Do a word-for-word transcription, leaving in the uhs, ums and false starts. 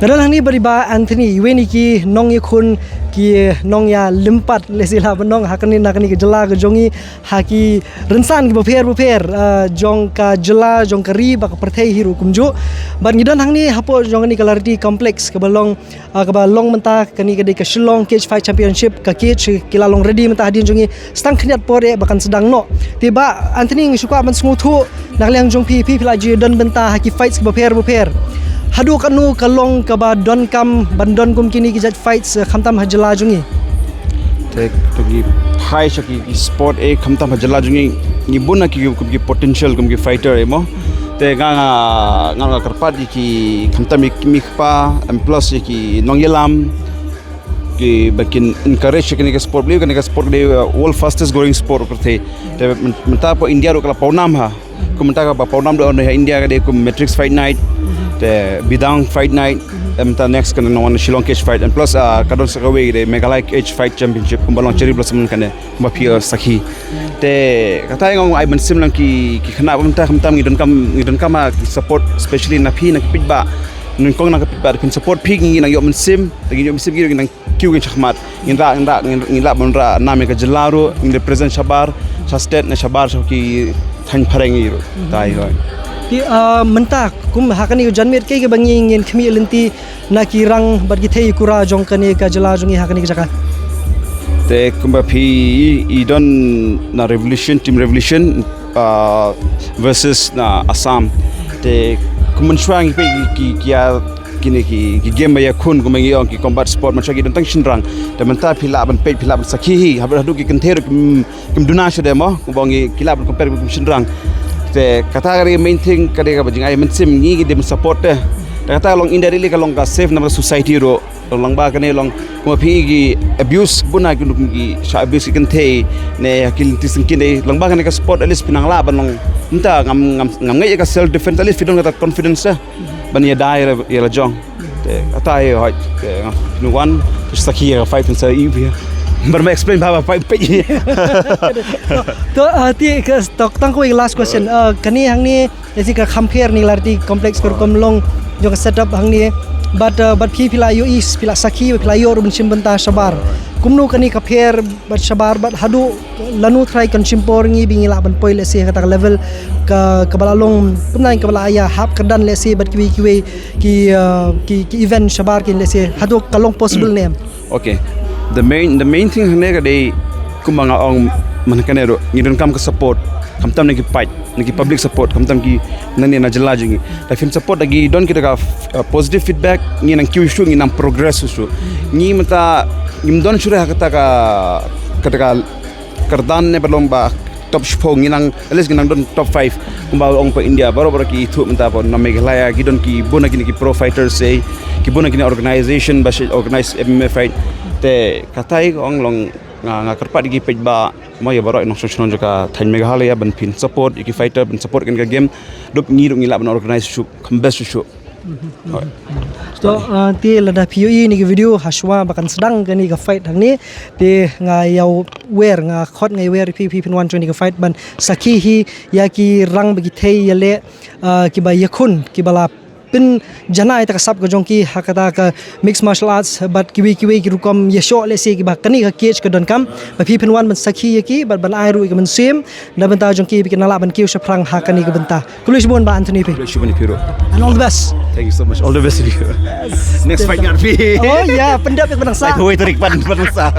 Nga don hangne bad i Bah Anthony, iwei na ki nongïakhun, ki nongïalympat, lehse lah ban ong, ha kane na kane ka jylla ka jong ngi, ha ki rynsan kiba pher bapher, ah, jong ka jylla, jong ka ri, bad ka pyrthei hi ruh kumjuh. Bad ngi don hangne hapoh jong kane ka Lariti Complex, kaba long, ah, kaba long mynta, kane ka dei ka Shillong Cage Fight Championship, ka cage ki la long ready mynta hadien jong ngi, sa tang khyndiat por eh ba kan sdang noh. Te Bah Anthony, nga shu kwah ban sngewthuh na ka liang jong phi, phi, phi la ju don bynta ha ki fights kiba pher bapher. Haduh katno ka long kaba donkam ban don kum kine ki jait fights, eh, khamtam ha jylla jong ngi? Te to ngi phai sha ki, ki sport, eh, khamtam ha jylla jong ngi, ngi bun na ki, kum ki potential, kum ki fighter, eh, mo. Te nga, nga, nga, nga kyrpad ïa ki, khamtam ïa ki kmie kpa, em, plus ïa ki nongïalam, ki ba kin encourage ïa kane ka sport, believe kane ka sport ka dei, uh, world fastest growing sport ka pyrthei. Te myn-, mynta hapoh India ruh ka la pawnam ha. Kum mynta kaba pawnam ruh ha India ka dei kum Matrix Fight Night, te Bidang Fight Night, em, mynta next ka dei na wan Shillong Cage Fight, and plus, uh, ka don sa kawei ka dei Meghalaya Cage Fight Championship, kumba long Cherry Blossom kane, kumba phi, uh, sakhi. Te kata nga ong ai mynsiem lang ki, ki khynnah ba mynta khamtam ngi donkam, ngi donkam ha ki support, especially na phi na ki paidbah. Nyngkong na ki paidbah, phin support phi, ngi nang ïoh mynsiem, te ngi ïoh mynsiem, ngi nang kiew, ngin shakmat, ngin rah, ngin rah, ngin, ngin lah ban rah nam ïa ka jylla ruh, ngin represent shabar sha state ne shabar sha ki thaiñ phareng ruh. Tai hoi. Te, ah, mynta kum ha kane ka janmiet, kaei kaba ngi ngin khmih lynti na ki rang bad ki thei kura jong kane ka jylla jong ngi ha kane ka jaka? Te kumba phi i don na Revolution, Team Revolution, ah, versus na Assam. Te kum mynshuwa ngi peit ki, ki, ki ïa kine ki, ki game ba ïakhun, kumba ngi ong, ki combat sport, mynshuwa ki don tang shynrang. Te mynta phi lah ban peit, phi lah ban sakhi hi, haduh, haduh ki kynthei ruh kim, kim duna shuh de mo, kumba ngi, ki lah ban compare kum shynrang. Te kata ka dei main thing, ka dei kaba jingai mynsiem, ngi ki dei ban support te. Te kata long indirectly ka long ka save na ka society ruh. Long lyngba kane long, kumba phi i ki abuse, bun na ki, ki sha abuse ki kynthei ne ha ki lynti syngkien, dei lyngba kane ka sport, at least phi nang lah ban long. Mynta ngam, ngam, ngam ngeit ïa ka self defense, at least phi don kata confidence te ban ïada ïa la, ïa la jong. Te kata hi hoi, te ngam, phin wan, te sakhi ïa ka fight, phin sa ïohi. Bad ma explain bha ba fight peit. To, ah, te ka tok tang kawei last question. Ah, kane hangne, ïa shi ka compare na Lariti Complex ka rukom long jong ka setup hangne. Bad, ah, bad phi, phi la ïohi, phi la sakhi, phi la ïoh ruh ban shim bynta shabar. Kumno kane ka pher bad shabar, bad haduh lano trai kan shim por ngi ba ngi lah ban poi lehse ha kata ka level ka, kaba la long, kumno kaba la ïa hap kyrdan lehse bad kiwei kiwei ki, ah, ki, ki event shabar kin lehse, haduh ka long possible ne em? Okay. The main, the main thing hangne ka dei kumba nga ong man kane ruh, ngi donkam ka support, khamtam na ki paid, na ki public support, khamtam ki nangne na jylla jong ngi. Da phin support, da ki don kita ka, uh, positive feedback, ngi nang kiew shuh, ngi nang progress shuh. Ngi mynta ngim don shuh re ha kata ka, kata ka kyrdan ne ba long ba top shiphew, ngi nang, at least ngi nang don top five. Kumba ong pa India, baroh baroh ki ithuh mynta pa na Meghalaya, ki don ki bun na kine ki pro fighters, eh, ki bun na kine organization ba shi organize M M A fight. Te kata hi ong long nga, nga kyrpad ïa ki paidbah, mo ïa baroh nongshong shnong jong ka thaiñ Meghalaya ban phin support ïa ki fighter, ban support ïa kane ka game. Dup ngi ruh ngi lah ban organize shuh, kham best shuh. Hoi. To, ah, te lada phi ïohi ïa kane ka video, ha shuwa ba kan sdang kane ka fight hangne, te nga ïa wer, nga khot nga ïa wer phi, phi phin wan jong kane ka fight ban sakhi hi ïa ki rang ba ki thei ïaleh, ah, kiba ïakhun, kiba la pynjanai ïa ka sap ka jong ki ha kata ka mixed martial arts, bad kiwei kiwei ki rukom ïashoh lehse kiba kane ka cage ka donkam, ba phi phin wan ban sakhi ïa ki, bad ban ai ruh ïa ka mynsiem na bynta jong ki ba kin nang lah ban kiew shaphrang ha kane ka bynta. Khublei shibun Bah Anthony phi. Khublei shibun ïa phi ruh. And all the best. Thank you so much. All the best to you. Next fight nga phi. Oh yeah, pyndep ïa ka ba nang sah. Kawei tarik pan, pan nang sah.